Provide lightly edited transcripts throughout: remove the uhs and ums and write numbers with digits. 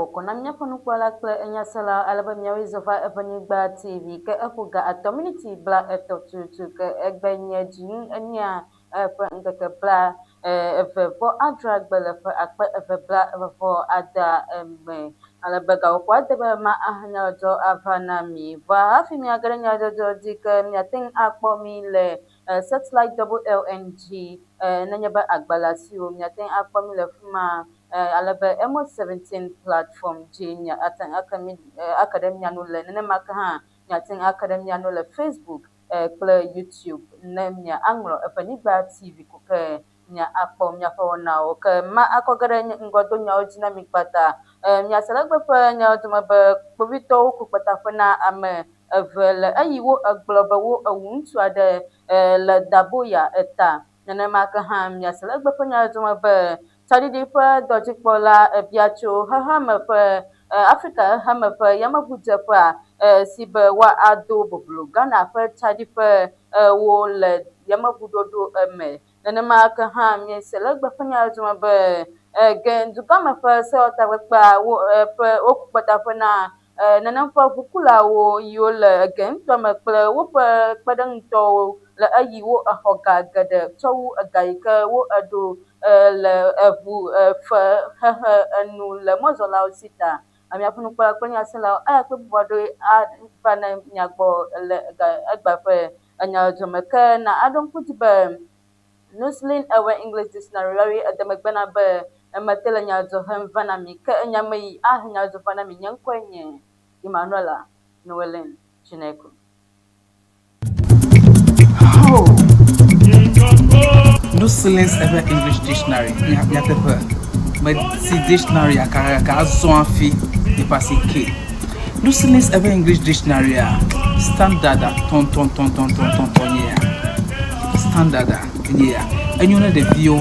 bɔkɔ na míaƒe nukpɔla kple enyasela ale be miawoe zɔ va eƒe nyigba TV ke eƒo ga atɔ miniti bla etɔ tutu ke egbe nye dzinu enyea eƒe ŋkeke bla eve vɔ adrea gbe le ƒe akpe eve bla eve vɔ adea eme ale be gaƒoƒo ade be ma ahe nyadzɔdzɔ ava na mi. Vɔa hafi miage ɖe nyadzɔdzɔ dzi ke miate ŋu akpɔ mi le satellite double LNG nenye be agba le asiwò miate ŋu akpɔ mi le fi ma ale be MO17 platform dzi miate ŋu ake mi ake ɖe mia nu le. Nenema ke hã miate ŋu ake ɖe mia nu le Facebook kple YouTube ne mia aŋlɔ Evenyigba TV ko ke mia akpɔ miaƒe wɔnawo. Ke ma akɔ ge ɖe ŋgɔdonyawo dzi na mi kpata. Miase le egbe ƒe nyawo dome be kpovitɔwo ku kpetaƒe na ame eve le eyi wo egblɔ be wo ewu ŋutsu aɖe le Daboya eta. Nenema ke hã miase le egbe ƒe nyawo dome be Tsaɖiɖi ƒe dɔdzikpɔla bia tso xexeame ƒe Afrika xexeame ƒe yameʋudzeƒea si be woado boblo Ghana ƒe tsaɖiƒewo le yameʋuɖoɖo me. Nenema ke hã míese le egbe ƒe nya dome be Gen dugãme ƒe sewɔtakpekpea wo ƒe woku kpetaƒe na Nenem ƒe ʋukulawo yiwo le ege ŋutɔ me kple woƒe kpeɖeŋutɔwo le eyi wo exɔ ga geɖe tsɔ wu ega yi ke wo eɖo le eʋu fe xexe enu le mɔzɔlawo si ta. Miaƒe nukpɔla kple nyaselawo eya kple bubu aɖewoe ava ne mia gbɔ le egbea ƒe enyadzɔdzɔ me. Ke na aɖo ŋku dzi be Nuslin Ewe English Dictionary la ye ede megbe na be emete le nya dzɔ hem va na mi. Ke enya me yi ahe nya dzɔ va na mi. Nye ŋkɔe nye Emmanuela Noeline Chineko. Ho! Nuslins Ewe English Dictionary nyateƒe meti dictionary kakaka azɔ hafi nipa si ke. Nuslins Ewe English Dictionary a standard tɔntɔntɔntɔntɔntɔntɔ nye ya. Standard a enye ya. Enyo ne ɖeviwo,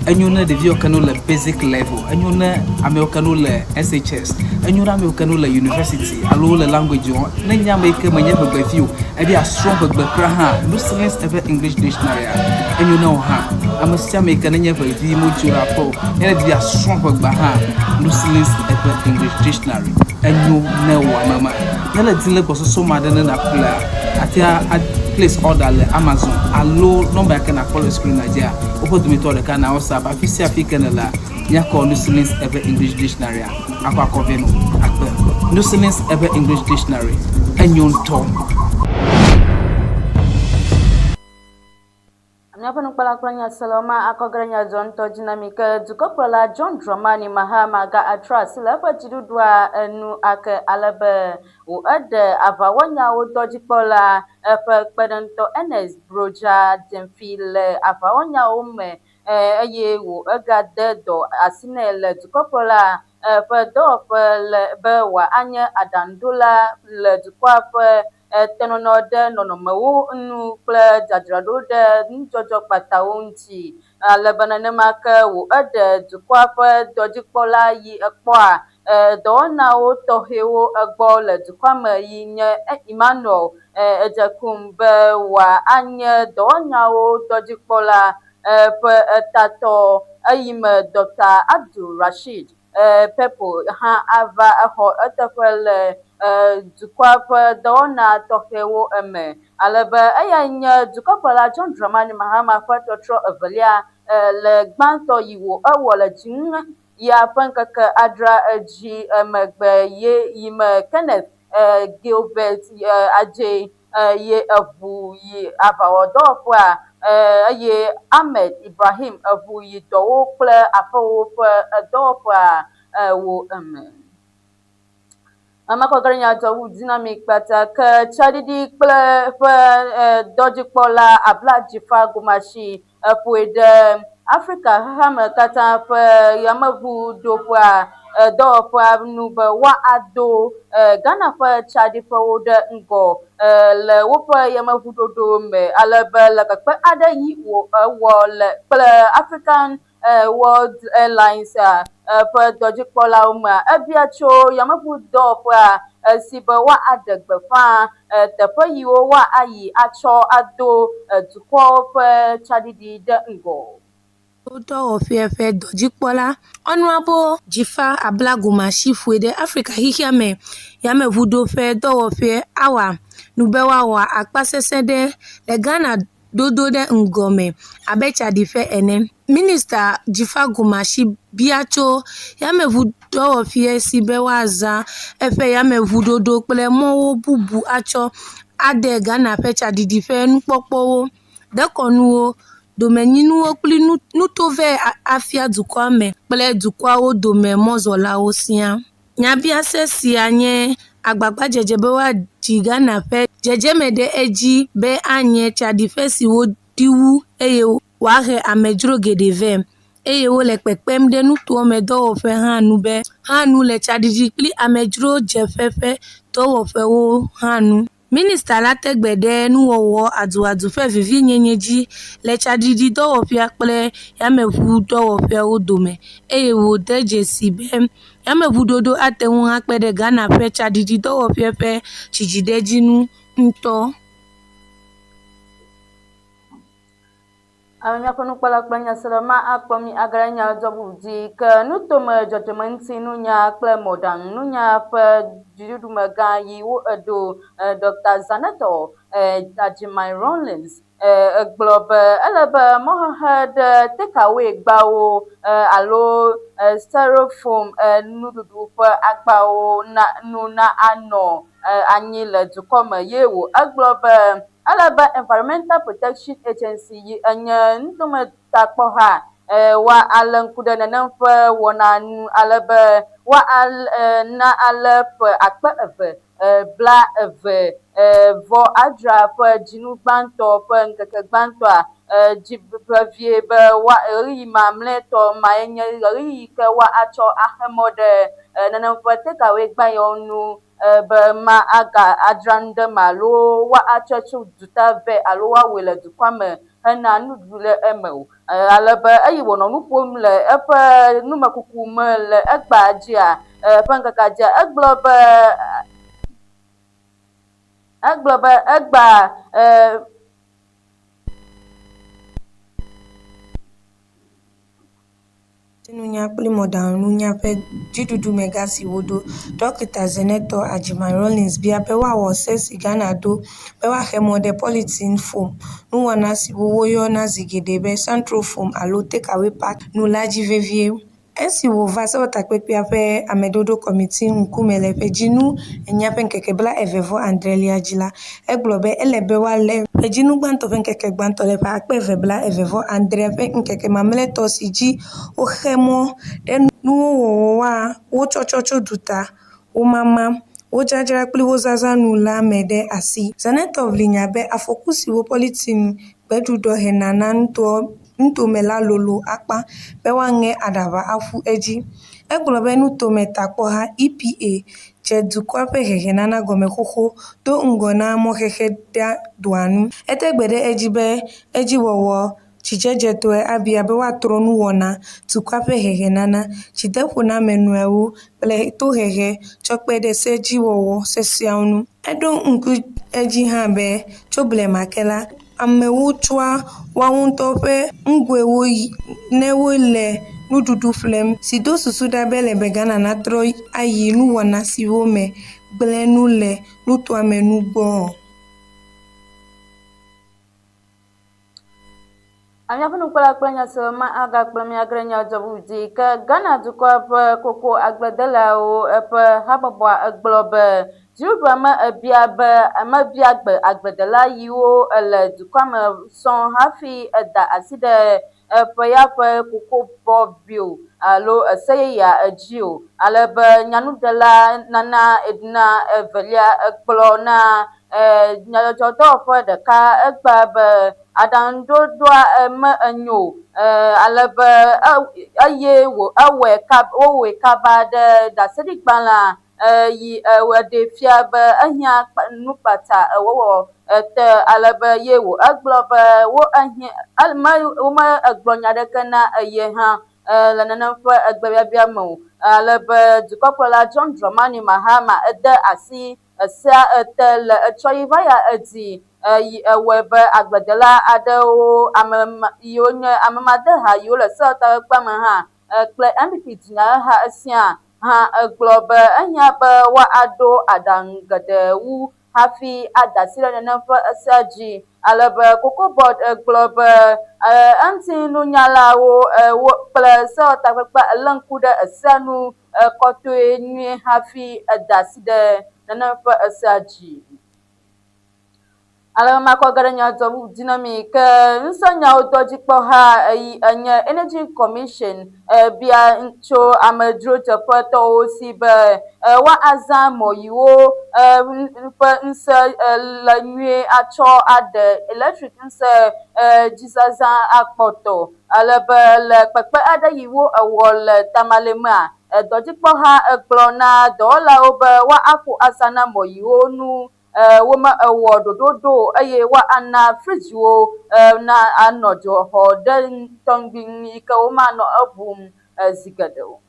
enyo ne ɖeviwo ke ne wole basic level, enyo ne amewo ke ne wole SHS, enyo ne amewo ke ne wole university alo wole language wɔm. Ne enye ame yi ke menye ʋegbevi o, ebe yeasrɔ̃ ʋegbe kura hã, Nuslins eƒe English dictionary a, enyo ne wò hã. Ame sia ame yi ke nenye ʋevi medzo ɖe aƒe o, ne edi be yeasrɔ̃ ʋegbea hã, Nuslins eƒe English dictionary enyo ne wò ame ma. Ne ele dim le gbɔsɔsɔ me aɖe ne nàƒlea, àte ŋu a place order le Amazon alo nɔmba yi ke nàkpɔ le screen dzia, woƒe dometɔ ɖeka na WhatsApp. Afi sia afi ke nèlea, míakɔ Nusilin's Ewe English Dictionary-a akɔ akɔ vɛ nɔ akpe. Nusilin's Ewe English Dictionary, enyo ŋutɔ. Míaƒe nukpɔla kple nyaselawo ma akɔ ge ɖe nya dzɔ ŋutɔ dzi na mi ke dukɔkplɔla John Dramani Mahama ga atrɔ asi le eƒe dziɖuɖua enu ake ale be wòeɖe aʋawɔnyawo dɔdzikpɔla eƒe kpeɖeŋutɔ Ernest Brogya Gyamfi le aʋawɔnyawo me eye wòegade dɔ asi nɛ le dukɔkplɔla ƒe dɔwɔƒe le be wòanye aɖaŋuɖola le dukɔa ƒe tenɔnɔ ɖe nɔnɔmewo nu kple dzadzraɖo ɖe nudzɔdzɔ kpatawo ŋuti. Ale be nenema ke wòeɖe dukɔa ƒe dɔdzikpɔla yi ekpɔa dɔwɔnawo tɔxɛwo egbɔ le dukɔa me yi nye Emmanuel Ejekum be wòanye dɔwɔnyawo dɔdzikpɔla ƒe tatɔ eyime Dɔkta Abdul Rasheed Pepple hã ava exɔ eteƒe le dukɔa ƒe dɔwɔna tɔxɛwo eme. Ale be eyae nye dukɔkplɔla John Dramani Mahama ƒe tɔtrɔ evelia le gbãtɔ yi wò ewɔ le dziŋu ya ƒe ŋkeke adrea dzi megbe ye yi me Kenneth Gilbert Adjei ye eʋu yi aʋawɔdɔwɔƒea eye Ahmed Ibrahim eʋu yi dɔwo kple aƒewo ƒe dɔwɔƒea wo eme. Amakɔgãnya dzɔwu dynamic kpata ke tsaɖiɖi kple ƒe dɔdzikpɔla Abla Dzifa Gomashie eƒoe ɖe Afrika xexeame katã ƒe yameʋuɖoƒea dɔwɔƒea nu be woado Ghana ƒe tsaɖiƒewo ɖe ŋgɔ le woƒe yameʋuɖoɖo me ale be le kpekpe aɖe yi wòwɔ le kple African World Airlines ƒe dɔdzikpɔlawo mea, ebia tso yameʋudɔwɔƒea si be woaɖe gbeƒã teƒe yiwo woayi atsɔ ado dukɔwo ƒe tsaɖiɖi ɖe ŋgɔ. Dɔwɔƒea ƒe dɔdzikpɔla Honourable Dzifa Abla-Gomashie ƒoe ɖe Afrika xexeame yameʋuɖoƒe dɔwɔƒe awa nu be woawɔ akpa sesẽ ɖe le Ghana dodo ɖe ŋgɔ me abe tsaɖiƒe ene. Minista Dzifa Gomashie bia tso yameʋudɔwɔƒea si be woazã eƒe yameʋuɖoɖo kple mɔwo bubu atsɔ ade Ghana ƒe tsaɖiɖi ƒe nukpɔkpɔwo, dekɔnuwo, domenyinuwo kple nutovɛ afia dukɔa me kple dukɔawo dome mɔzɔlawo siaa. Nyabiase sia nye agbagbadzedze be woadzi Ghana ƒe dzedzeme ɖe edzi be anye tsaɖiƒe si wodi wu eye wòahe amedzro geɖe vɛ eye wole kpekpem ɖe nutoa me dɔwɔƒe hã nu be hã nu le tsaɖiɖi kple amedzrodzeƒe ƒe dɔwɔƒewo hã nu. Minista la te gbe ɖe nuwɔwɔ aduadu ƒe vevienyenye dzi le tsaɖiɖidɔwɔƒea kple yameʋudɔwɔƒeawo dome eye wòde dzesii be yameʋuɖoɖo ate ŋu akpe ɖe Ghana ƒe tsaɖiɖidɔwɔƒea ƒe dzidziɖedzi ŋu ŋutɔ. Ame míaƒe nukpɔla kple nyasela ma akplɔ mí age ɖe nya dzɔ bubu dzi ke nutome dzɔdzɔmeŋutinunya kple mɔɖaŋununya ƒe dziɖuɖumegã yi wo eɖo Dɔkta Zanetor Agyemang Rawlings egblɔ be ele be mɔxexe ɖe takeaway gbawo alo styrofoam nuɖuɖu ƒe agbawo na nu na anɔ anyi le dukɔ me ye wò egblɔ be Ele be Environmental Protection Agency yi enye nutometakpɔha woa alé ŋku ɖe nenem ƒe wɔna nu ale be woa na ale ƒe 2022 ƒe dzinu gbãtɔ ƒe ŋkeke gbãtɔa dzi vevie be woa ɣeyiɣi mamlɛtɔ mae nye ɣeyiɣi yi ke woa atsɔ axe mɔ ɖe nenem ƒe takeaway gbãyawo nu be ma aga adzra nu ɖe eme alo woatsɔe tso duta vɛ alo woawɔe le dukɔa me hena nuɖuɖu le eme o. Ale be eyi wònɔ nu ƒom le eƒe numekuku me le egbea dzia, eƒe ŋkekea dzia, egblɔ be egblɔ be egbea Ŋutinunya kple mɔ̃ɖaŋununya ƒe dziɖuɖumegã si woɖo, Ɖɔkita Zanetor Agyemang Rawlings bia be woawɔ se si Ghana ɖo be woaxe mɔ ɖe polythene foam, nuwɔna siwo woyɔna zi geɖe be Styrofoam alo takeaway pack nu la dzi vevie. Esi wòva Sewɔtakpekpea ƒe Ameɖoɖokɔmiti ŋkume le ƒe dzinu enyia ƒe ŋkeke bla eve vɔ adrelia dzi la, egblɔ be ele be woalé ƒedzinu gbãtɔ ƒe ŋkeke gbãtɔ le ƒe akpe eve bla eve vɔ adre ƒe ŋkeke mamlɛtɔ si dzi woxe mɔ ɖe nuwo wɔwɔ, wo tsɔtsɔ tso duta, wo mama, wo dzadzra kple wo zazã nu la me ɖe asi. Zanetor ʋli nya be afɔku siwo pɔlitin gbeɖuɖɔ hena na nutoa nutome la lolo akpa be woaŋe aɖaba aƒu edzi. Egblɔ be nutometakpɔha, EPA, dze dukɔa ƒe hehenana gɔme xoxo do ŋgɔ na mɔxexe ɖe dɔa nu. Ete gbe ɖe edzi be edziwɔwɔ dzidzedzetɔe abia be woatrɔ nuwɔna, dukɔa ƒe hehenana, dzideƒonamenɔewo kple tohehe tsɔ kpe ɖe sedziwɔwɔ sesẽawo ŋu. Eɖo ŋku edzi hã be tso blema ke la, amewo tsɔa woawo ŋutɔ ƒe nugoewo ne wole nuɖuɖu ƒlem, si do susu ɖa be ele be Ghana natrɔ ayi nuwɔna siwo me gblẽ nu le nutoa me ŋu gbɔ. Míaƒe nukpɔla kple nyasela ma agakplɔ mí age ɖe nyadzɔʋu dzi. Ke Ghana dukɔa ƒe koko agbledelawo eƒe habɔbɔa egblɔ be dziɖuɖua me ebia be mebia gbe agbledela yiwo ele dukɔa me sɔŋ hafi eda asi ɖe eƒe ya ƒe koko bɔ bill alo ese yeyea edzi o. Ale be nyanuɖela Nana Edna Evelia egblɔ na Nyadzɔdzɔdɔwɔƒe ɖeka egbea be aɖaŋuɖoɖoa me enyo ale be eye ewɔe kaba wowɔe kaba ɖe ɖaseɖigbalẽa yi eɖee fia be ehiã nu kpata ewɔwɔ te ale be ye wò egblɔ be wo ehiã wome egblɔ nya aɖeke na eye hã le nenem ƒe egbebiabia me o ale be dukɔkplɔla John Dramani Mahama ede asi Esea ete le etsɔ yi va ya edzi Yi ewɔe be agbledela aɖewo, ame yiwo nye ame madeha yiwo le sewɔtakpekpea me hã kple NPP dunyaheha sia hã egblɔ be ehiã be woaɖo aɖaŋu geɖe wu hafi ada asi ɖe nenem ƒe esea dzi. Ale be Cocoa Board gblɔ be eŋutinunyalawo kple sewɔtakpekpea elé ŋku ɖe esea nu kɔtɔe nyuie hafi eda asi ɖe nenem ƒe esea dzi. Ale be makɔ ge ɖe nya dɔ bubu dzi na mi ke ŋusẽnyawo dɔdzikpɔha eyi enye Energy Commission bia tso amedzrodzeƒetɔwo si be woazã mɔ yiwo ƒe ŋusẽ le nyuie atsɔ aɖe electric ŋusẽ dzizazã akpɔtɔ. Ale be le kpekpe aɖe yi wo ewɔ le Tamale mea, dɔdzikpɔha gblɔ na dɔwɔlawo be woaƒo asa na mɔ yiwo nu wome ewɔ ɖoɖo ɖo o eye woana fridziwo na anɔ dzoxɔxɔ ɖe tɔŋgbi ŋu yi ke womanɔ eŋum zi geɖe o.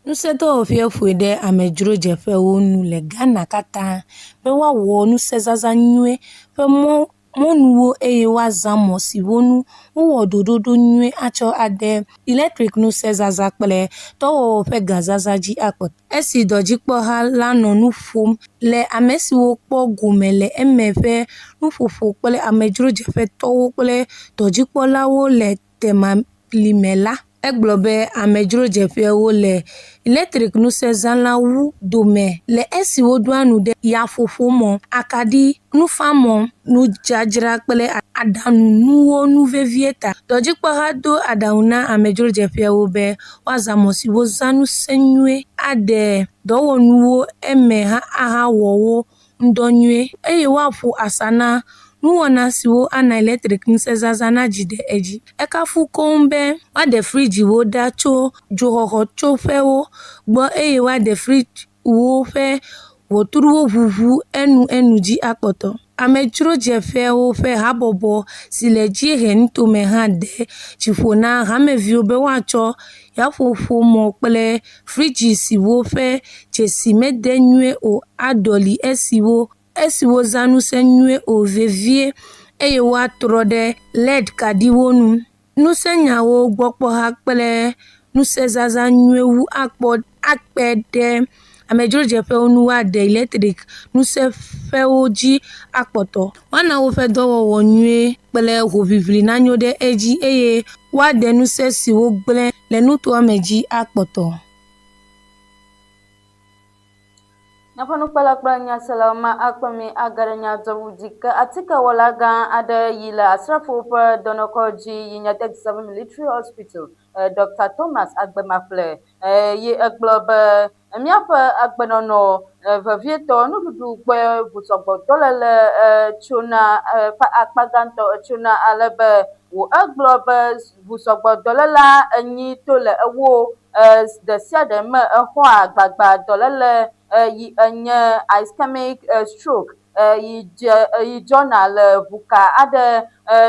Ŋusẽdɔwɔƒea ƒoe ɖe amedzrodzeƒewo nu le Ghana katã be woawɔ ŋusẽzazã nyuie ƒe mɔ mɔnuwo eye woazã mɔ siwo ŋu wowɔ ɖoɖo ɖo nyuie atsɔ ade elektrikŋusẽzazã kple dɔwɔwɔ ƒe gazazã dzi akpɔtɔ. Esi dɔdzikpɔha la nɔ nu ƒom le ame siwo kpɔ gome le eme ƒe nuƒoƒo kple amedzrodzeƒetɔwo kple dɔdzikpɔlawo le Temali me la, egblɔ be amedzrodzeƒewo le elektrikŋusẽzãla wu dome le esi woɖoa nu ɖe yaƒoƒomɔ, akaɖi, nufamɔ, nudzadzra kple aɖaŋunuwo ŋu vevie ta. Dɔdzikpɔha do aɖaŋu na amedzrodzeƒeawo be woazã mɔ siwo zã ŋusẽ nyuie, aɖe dɔwɔnuwo eme ahawɔ wo ŋudɔ nyuie eye woaƒo asa na nuwɔna siwo ana elektrikŋusẽzazã nadzi ɖe edzi. Ekafu koŋ be woaɖe fridziwo ɖa tso dzoxɔxɔtsoƒewo gbɔ eye woaɖe fridziwo ƒe ʋɔtruwo ʋuʋu enuenu dzi akpɔtɔ. Amedzrodzeƒewo ƒe habɔbɔ si le dziehe nutome hã de dzi ƒo na hameviwo be woatsɔ yaƒoƒomɔ kple fridzi siwo ƒe dzesi mede nyuie o aɖɔli esiwo esiwo zã ŋusẽ nyuie o vevie eye woatrɔ ɖe LED kaɖiwo ŋu. Ŋusẽnyawo gbɔkpɔha kple ŋusẽzazã nyuie wu akpɔ akpe ɖe amedzrodzeƒewo ŋu woaɖe elektrik ŋusẽƒewo dzi akpɔtɔ. Woana woƒe dɔwɔwɔ nyuie kple hoʋiʋli nanyo ɖe edzi eye woaɖe ŋusẽ siwo gblẽ le nutoa me dzi akpɔtɔ. Míaƒe nukpɔla kple nyaselawo ma akpe mi age ɖe nyadzɔŋu dzi ke atikewɔla gã aɖe yi le asrafowo ƒe dɔnɔkɔdzi yi nye 37 Military Hospital, Doctor Thomas Agbemaƒle ye egblɔ be míaƒe agbenɔnɔ vevietɔ nuɖuɖu gbɔe ʋusɔgbɔdɔléle tsona ƒe akpa gãtɔ tsona ale be wò egblɔ be ʋusɔgbɔdɔléla enyi to le ewo ɖe sia ɖe me exɔa gbagba dɔléle yi enye ischemic stroke yi dze yi dzɔna le ʋuka aɖe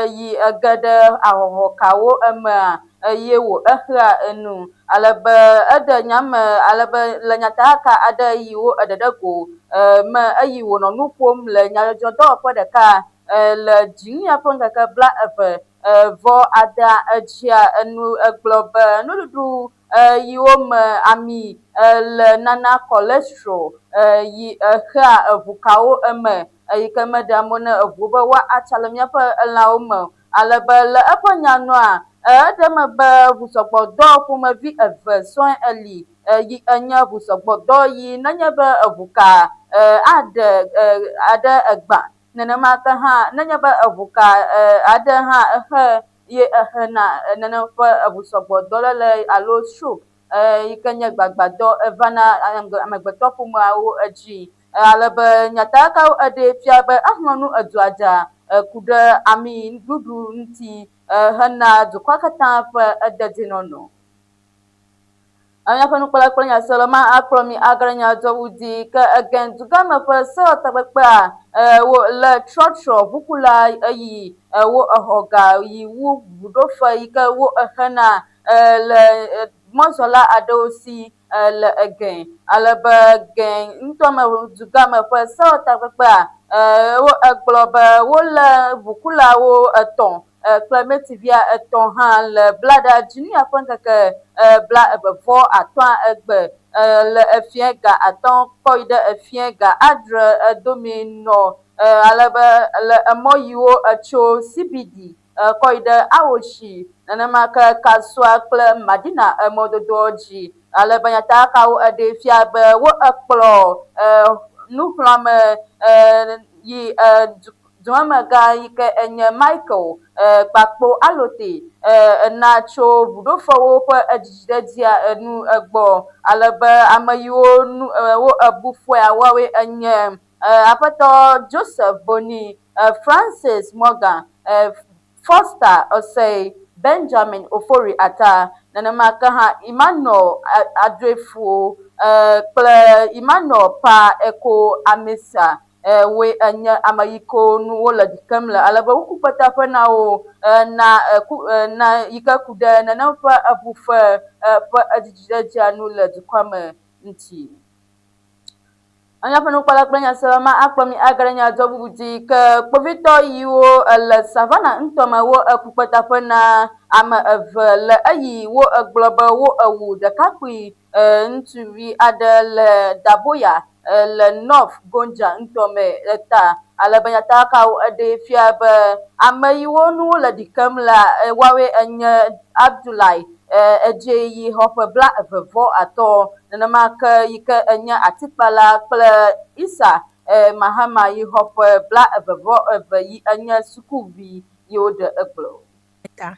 yi ege ɖe ahɔhɔkawo emea eye wò exea enu ale be eɖe nya me ale be le nyatakaka aɖe yi wo eɖe ɖe go me eyi wònɔ nu ƒom le nyadzɔdzɔdɔwɔƒe ɖeka le dziŋuia ƒe ŋkeke bla eve vɔ adea edzia enu egblɔ be nuɖuɖu yiwo me ami le nana cholesterol yi exea eʋukawo eme eyi ke meɖea mɔ ne eʋuwo be woatsa le míaƒe elãwo me o. Ale be le eƒe nya nua, eɖe eme be ʋusɔgbɔdɔ ƒomevi eve sɔe eli yi enye ʋusɔgbɔdɔ yi nenye be eʋuka aɖe aɖe egbã Nenema ke hã nenye be eʋu ka aɖe hã exe ye exena nenem ƒe eʋusɔgbɔdɔléle alo stroke yi ke nye gbagbadɔ evana amegbetɔ ƒomeawo dzi. Ale be nyatakakawo eɖee fia be exlɔ̃ nu edua dza ku ɖe ami ɖuɖu ŋuti hena dukɔa katã ƒe dedienɔnɔ. Míaƒe nukpɔla kple nyasela ma akplɔ mi age ɖe nyadzɔwu dzi ke egen dugãme ƒe sewɔtakpekpea wo le trɔtrɔ ʋukula eyi wo exɔ ga yi wu ʋuɖofe yi ke wo exena le mɔzɔla aɖewo si. le Gɛ ale be Gɛ ŋutɔ me dugã me ƒe sewɔtakpekpea wo egblɔ be wolé ʋukulawo etɔ̃ kple metivia etɔ̃ hã le Blaɖa dzinuya ƒe ŋkeke 35 egbe le efia ga 5 kɔ yi ɖe efia ga 6 domi nɔ ale be le emɔ yiwo etso CBD kɔ yi ɖe Awoshi nenema ke Kasua kple Madina emɔdodoɔ dzi ale be nyatakakawo eɖee fia be wo ekplɔ nuxlɔ̃ame yi dumemegã yi ke enye Michael Kpakpo Alote ena tso ʋuɖofewo ƒe edzidziɖedzia enu egbɔ ale be ame yiwo nu wo ebu fɔea woawoe enye aƒetɔ Joseph Boni, Francis Morgan, Foster Osei, Benjamin Ofori Ata, nenema ke hã Emmanuel Adrefuo kple Emmanuel Pa Eko Amisa woe enye ame yi ke nu wole ɖi kem le ale be woku kpeteƒe na wo na ku na yi ke ku ɖe nenem ƒe eʋufe ƒe edzidziɖedzia nu le dukɔa me ŋuti. Míaƒe nukpɔla kple nyasela ma akplɔ mi age ɖe nyadzɔ bubu dzi ke kpovitɔ yiwo le Savannah ŋutɔ me wo eku kpeteƒe na ame eve le eyi wo egblɔ be wo ewu ɖekakpui ŋutsuvi aɖe le Daboya le North Gonja ŋutɔ me ta ale be nyatakakawo eɖee fia be ame yiwo nu wole ɖi kem la woawoe enye Abdullahi edze yi xɔ ƒe 23 nenema ke yi ke enye atikpala kple Isa Mahama yi xɔ ƒe 22 yi enye sukuvi yi woɖe egblɔ. Ta.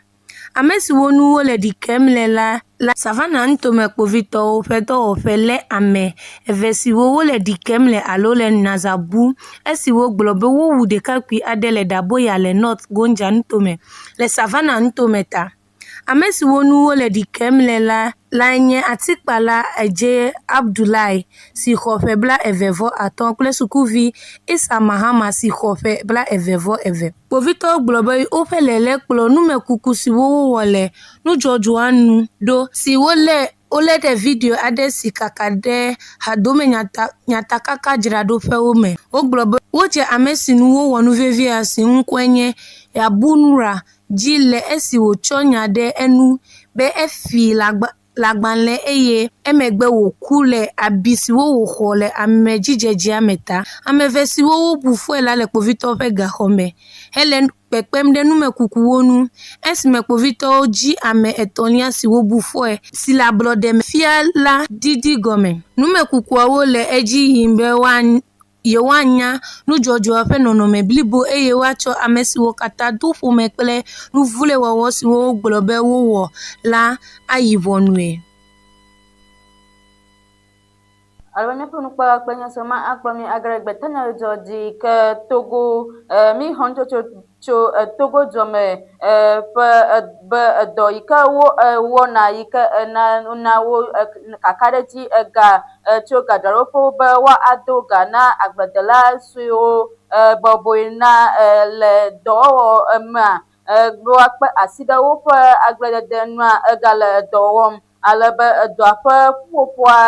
Ame siwo nu wole ɖi kem le la la Savannah ŋutome kpovitɔwo ƒe dɔwɔƒe lé ame eve siwo wole ɖi kem le alo le naza bum esi wogblɔ be wowu ɖekakpui aɖe le Daboya le North Gonja ŋutome le Savannah ŋutome ta. Ame siwo nu wole ɖi kem le la lae nye atikpala Edze Abdullahi si xɔ ƒe 35 kple sukuvi Issa Mahama si xɔ ƒe 22. Kpovitɔwo gblɔ be woƒe léle kplɔ numekuku siwo wowɔ le nudzɔdzɔa nu ɖo si wolé ɖe video aɖe si kaka ɖe hadome nyatakakadzraɖoƒewo me. Wogblɔ be wodze ame si nu wowɔ nuvevia si ŋkɔe nye Yabu Nura dzi le esi wòtsɔ nya ɖe enu be efi lãgbalẽ eye emegbe wòku le abi siwo wòxɔ le amedzidzedzea me ta. Ame eve siwo wobu fɔe la le kpovitɔwo ƒe gaxɔ me hele kpekpem ɖe numekukuwo ŋu esime kpovitɔwo dzi ame etɔ̃lia si wobu fɔe si le ablɔɖe me fia la didi gɔme. Numekukuawo le edzi yim be yewoanya nudzɔdzɔa ƒe nɔnɔme blibo eye woatsɔ ame siwo katã do ƒome kple nu vloe wɔwɔ siwo wogblɔ be wowɔ la ayi ʋɔnue. Ale be míaƒe nukpɔla kple nyasela ma akplɔ mi age ɖe gbetanyadzɔ dzi ke Togo mi xɔ nutsotso tso Togo dua me ƒe be edɔ yi ke wo wɔna yi ke na na wo kakaɖedzi ega tso gadzraɖoƒewo be woado ga na agbledela suewo bɔbɔe na le dɔwɔwɔ mea be woakpe asi ɖe woƒe agbledede nua egale edɔ wɔm ale be edɔa ƒe ƒuƒoƒoa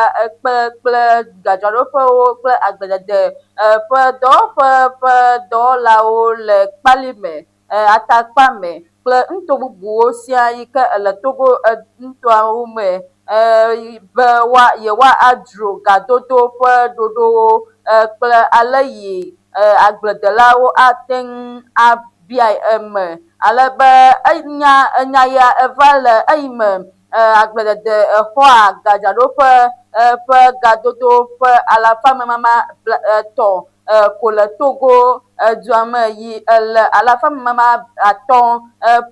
kpe kple gadzraɖoƒewo kple agbledede ƒe dɔwɔƒe ƒe dɔwɔlawo le kpali me, atakpa me kple nuto bubuwo sia yi ke le Togo nutoawo me be woa yewoadzro gadodo ƒe ɖoɖowo kple ale yi agbledelawo ate ŋu abiae eme ale be enya enya ya eva le eyime agbledede exɔa gadzraɖoƒe ƒe gadodo ƒe alafa memama 3 ko le Togo dua me yi le alafa memama 5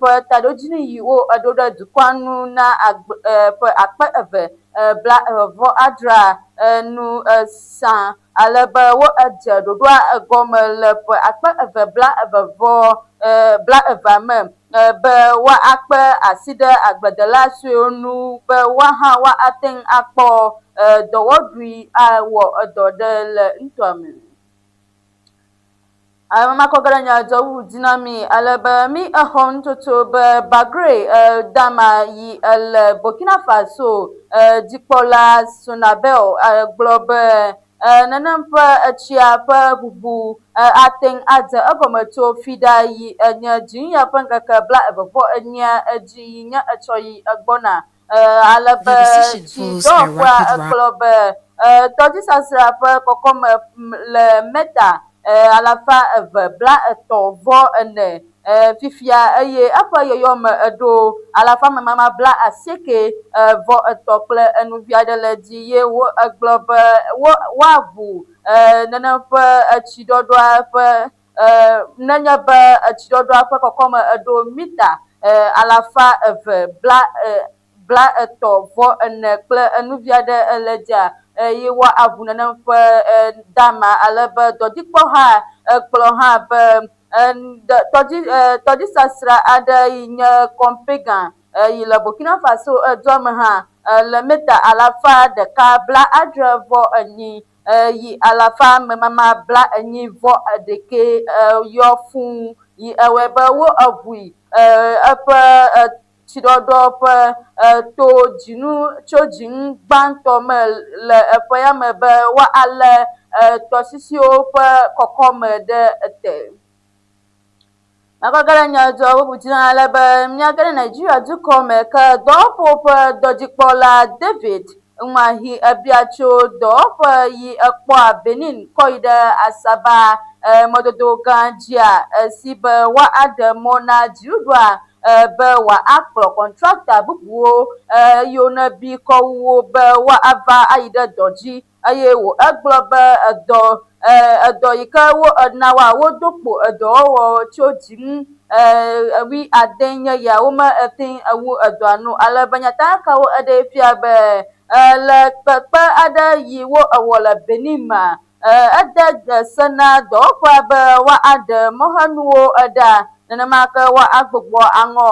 ƒe taɖodzinu yi wo eɖo ɖe dukɔa nu na ƒe 2026 nu sã ale be wo edze ɖoɖoa egɔme le ƒe 2022 me be woakpe asi ɖe agbledela suewo nu be woahã woate ŋu akpɔ dɔwɔɖui awɔ edɔ ɖe le nutoa me. Ame makɔ ge ɖe nya dzɔ wu dzi na mi ale be mi exɔ nutsotso be Bagre dama yi le Burkina Faso dzikpɔla Sonabel gblɔ be nenem ƒe etsia ƒe ʋuʋu ate ŋu adze egɔme tso fiɖa yi nye dziŋuya ƒe ŋkeke bla eve vɔ enyia edzi yi nye etsɔ yi egbɔna. Ale The be decision tsi follows a dɔwɔƒea rapid egblɔ be tɔdzisasrã ƒe kɔkɔme le meta 234 fifia eye eƒe yɔyɔme eɖo alafa memama 83 kple enuvi aɖe le dzi ye wo egblɔ be wo woaʋu nenem ƒe etsiɖɔɖɔa ƒe nenye be etsiɖɔɖɔa ƒe kɔkɔme eɖo mita 233 kple enuvi aɖe le dzia eye woaʋu nenem ƒe dama ale be dɔdzikpɔha egblɔ hã be tɔdzi tɔdzisasrã aɖe yi nye Kɔmpega yi le Burkina Faso dua me hã le mita 169 yi 448 yɔ fũu yi ewɔe be wo eʋui eƒe tsiɖɔɖɔ ƒe to dzinu tso dzinu gbãtɔ me le eƒe ya me be woalé tɔsisiwo ƒe kɔkɔme ɖe ete. Makɔ ge ɖe nya dzɔ bubu dzi ale be míage ɖe Nigeria dukɔ me ke dɔwɔƒewo ƒe dɔdzikpɔla David Umahi ebia tso dɔwɔƒe yi ekpɔa Benin kɔ yi ɖe Asaba mɔdodo gã dzia si be woaɖe mɔ na dziɖuɖua be wòakplɔ kɔntrakta bubuwo yiwo ne bi kɔ wu wo be woava ayi ɖe dɔ dzi eye wò egblɔ be edɔ edɔ yi ke wo ena woa wodo kpo edɔwɔwɔ tso dzinu 90 nye ya wome ete ewu edɔa nu ale be nyatakakawo eɖee fia be le kpekpe aɖe yi wo ewɔ le Benin mea ede se na dɔwɔƒea be woaɖe mɔxenuwo ɖa nenema ke woagbugbɔ aŋɔ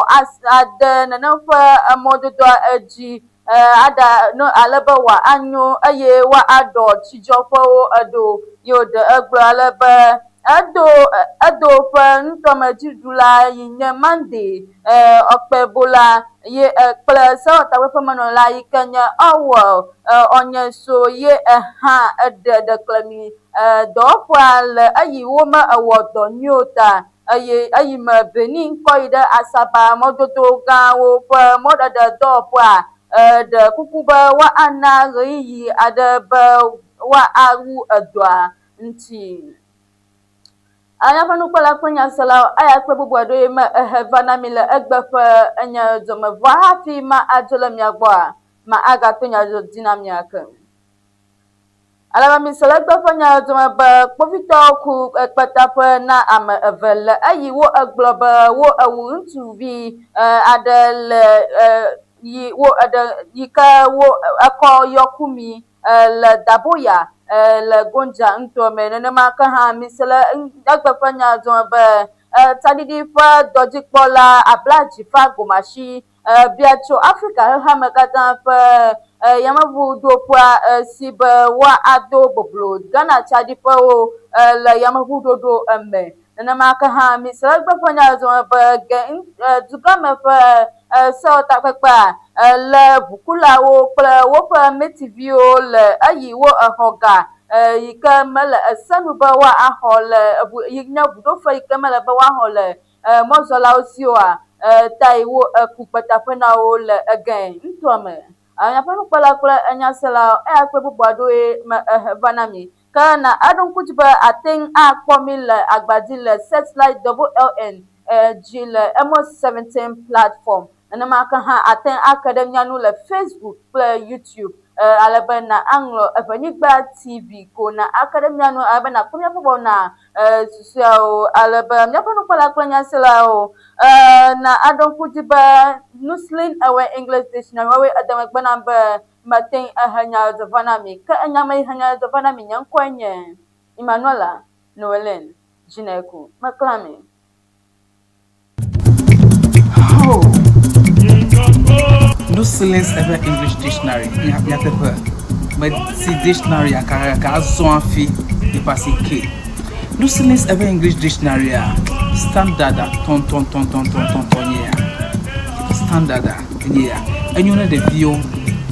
ade nenem ƒe emɔdodoa edzi aɖa no ale be wòanyo eye woaɖɔ tsidzɔƒewo eɖo. Ye wòɖe egblɔ ale be edo edo ƒe nutɔmedziɖula yi nye Monday Ɔkpɛbola ye kple sewɔtakpeƒemenɔla yi ke nye Orwell Onyeso ye hã eɖe ɖeklemi dɔwɔƒea le eyi wome ewɔ dɔ nyuie o ta eye eyime Benin kɔ yi ɖe Asaba mɔdodo gãwo ƒe mɔɖeɖe dɔwɔƒea ɖe kuku be woana ɣeyiɣi aɖe be woawu edɔa ŋuti. Míaƒe nukpɔla kple nyaselawo eya kple bubu aɖewoe me ehe va na mi le egbe ƒe enye dɔme vɔa hafi ma adzo le mia gbɔa, ma agato nya dzi na mi ake. Ale be mise le egbe ƒe nya dome be kpovitɔwo ku ekpetaƒe na ame eve le eyi wo egblɔ be wo ewu ŋutsuvi aɖe le yi wo eɖe yi ke wo ekɔ yɔ kumi le Daboya le Gonja ŋutɔ me. Nenema ke hã mise le egbe ƒe nya dome be tsaɖiɖi ƒe dɔdzikpɔla Abladzifa Gomasi bia tso Afrika xexeame katã ƒe yameʋuɖoƒea si be woado boblo Ghana tsaɖiƒewo le yameʋuɖoɖo me. Nenema ke hã mise egbe ƒe nya zɔ be dugãme ƒe sewɔtakpekpea lé ʋukulawo kple woƒe metiviwo le eyi wo exɔ ga yi ke mele ese nu be woaxɔ le yi nye ʋuɖofe yi ke mele be woaxɔ le mɔzɔlawo si oa tae wo eku kpetaƒe na wo le ege ŋutɔa me. Míaƒe nukpɔla kple enyaselawo eya kple bubu aɖewoe me ehe va na mi. Ke na eɖo ŋku dzi be ate ŋu akpɔ mi le agbadzi le Satellite WLN dzi le Emos 17 platform. Nenema ke hã ate ŋu ake ɖe mía ŋu le Facebook kple YouTube ale be na aŋlɔ Eʋenyigba TV ko na ake ɖe mía ŋu ale be nakpɔ míaƒe wɔna susɔeawo ale be míaƒe nukpɔla kple nyaselawo na aɖo ŋku dzi be Nuslin Ewe English Dictionary woawoe ede megbe nam be mete ŋu ehe nya va na mi. Ke enya me yi he nya va na mi nye ŋkɔe nye Emmanuela Noeline Dzineku. Meklã mi. Oh. Nuslins Ewe English Dictionary nyateƒe meti dictionary kakaka azɔ hafi yeƒe asi ke. Lucilin's eƒe English Dictionary-a, standard-a tɔntɔntɔntɔntɔntɔntɔ nye ya. Standard-a enye ya. Enyo ne ɖeviwo,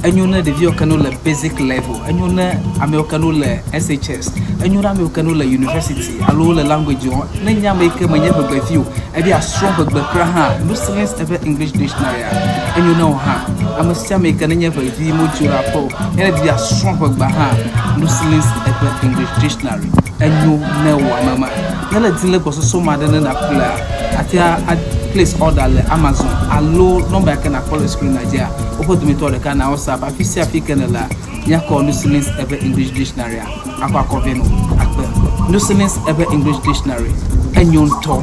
enyo ne ɖeviwo ke ne wole basic level, enyo ne amewo ke ne wole SHS, enyo ne amewo ke ne wole university alo wole language wɔm. Ne nye ame yi ke menye ʋegbevi o, ebe yeasrɔ̃ ʋegbe kura hã, Lucilin's eƒe English Dictionary-a, enyo ne wò hã. Ame sia ame yi ke nenye ʋevi modzro aƒe o, ne èdi be yeasrɔ̃ ʋegbea hã, Lucilin's eƒe English Dictionary enyo ne wò ame ma. Ne èle dim le gbɔsɔsɔ me aɖe ne nàƒlea, àte ŋu a place order le Amazon alo nɔmba yi ke nàkpɔ le screen-a dzia, woƒe dometɔ ɖeka na WhatsApp. Afi sia afi ke nèlea, míakɔ Lucilin's eƒe English Dictionary-a akɔ akɔ vɛ na wò akpe. Lucilin's eƒe English Dictionary enyo ŋutɔ.